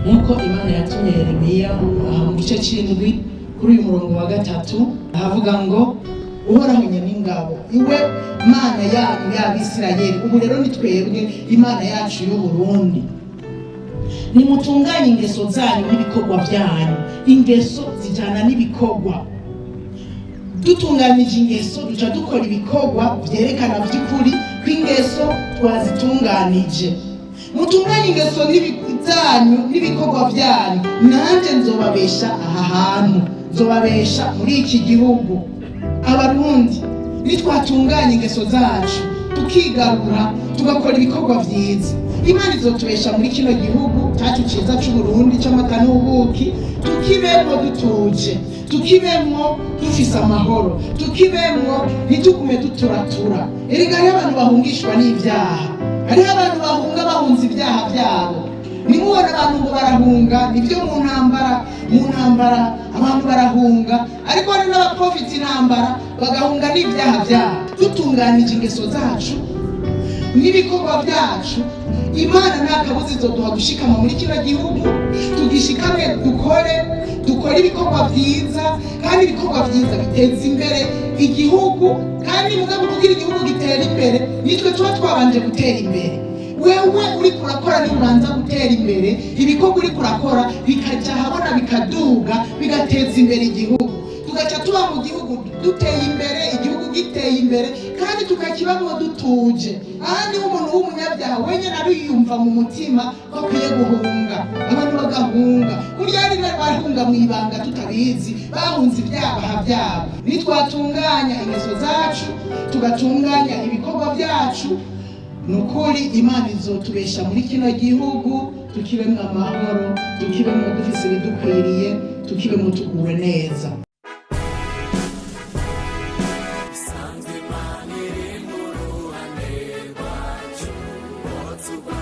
Nk'uko Imana yatumye Yeremiya aha mu gice c'indwi kuri uyu murongo wa gatatu, ahavuga ngo: "Uhoraho n'ingabo, iwe Mana yanyu y'Abisirayeli." Ubu rero ni twebwe Imana yacu y'Uburundi. "Nimutunganye ingeso zanyu n'ibikorwa byanyu." Ingeso zijyana n'ibikorwa. Dutunganije ingeso, duca dukora ibikorwa byerekana by'ukuri ko ingeso twazitunganije. "Mutunganye ingeso zanyu n'ibikorwa byanyu, nanjye nzobabesha aha hantu, nzobabesha muri iki gihugu." Abarundi, nitwatunganya ingeso zacu, tukigarura, tugakora ibikorwa byiza, Imana izotubesha muri kino gihugu cyacu cyiza c'Uburundi c'amata n'ubuki. Tukibemwo dutuje, tukibemwo dufise amahoro, tukibemwo ntitugume duturatura. Erega hariho abantu bahungishwa n'ibyaha, hariho abantu bahunga bahunze ibyaha byabo. Nimubona abantu ngo barahunga, nibyo, mu ntambara, mu ntambara abantu barahunga, ariko hari n'abaprofita intambara bagahunga n'ibyaha byabo. Dutunganije ingeso zacu n'ibikorwa byacu, Imana nta kabuza izoduha gushikama muri kino gihugu. Tugishikame, dukore, dukore ibikorwa byiza, kandi ibikorwa byiza biteza imbere igihugu. Kandi mugabo kugira igihugu gitera imbere, nitwe tuba twabanje gutera imbere. Wewe uriko urakora, niba gutera imbere, ibikorwa uriko urakora bikajya ahabona, bikaduga, bigateza imbere igihugu, tugaca tuba mu gihugu duteye imbere, igihugu giteye imbere, kandi tukakibamo dutuje. Ahandi umuntu w'umunyabyaha wenyine ariyumva mu mutima ko akwiye guhunga, abantu bagahunga. Burya hari barahunga mu ibanga tutabizi, bahunze ibyaha byabo. Nitwatunganya ingeso zacu, tugatunganya ibikorwa byacu, ni ukuri Imana izotubesha muri kino gihugu, tukibemwo amahoro, tukibemwo dufise ibidukwiriye, tukibemwo tuguwe neza. Isanzwe Imana iri mu ruhande rwacu, turwana.